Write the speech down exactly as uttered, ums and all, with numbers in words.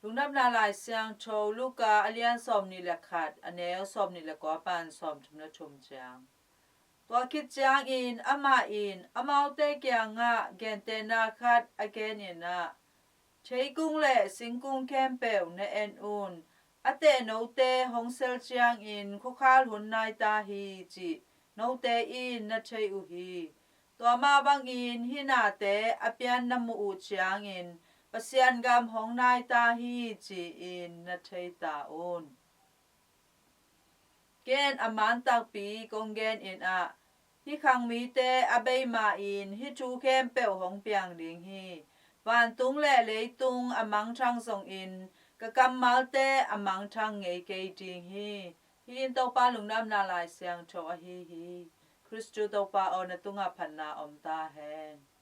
Lungdamna Lai Siangtho Luka a lian sawmnih le khat, a neu sawmnih le kua pan sawmthum le thum ciang. Tua khit ciangin amah in amaute kiangah gentehna khat a genin ah, theikung le singkung khempeuh na en un. A teh note hong sel ciangin khuakhal hun nai ta hi cih note in na thei uh hi. Tua mah bangin hih nate a pian na muh uh ciangin Pasian gam hong nai ta hi ci-in na thei ta un. Ken a man takpi kong genin ah, hih khang mite a bei ma-in hih thu khempeuh hong piang ding hi. Vantung le leitung a mangthang zongin ka kammalte a mangthang ngei kei ding hi. Hih in Topa Lungdamna Lai Siangtho ahi hi. Khristu Topa aw, na tungah phatna om ta hen.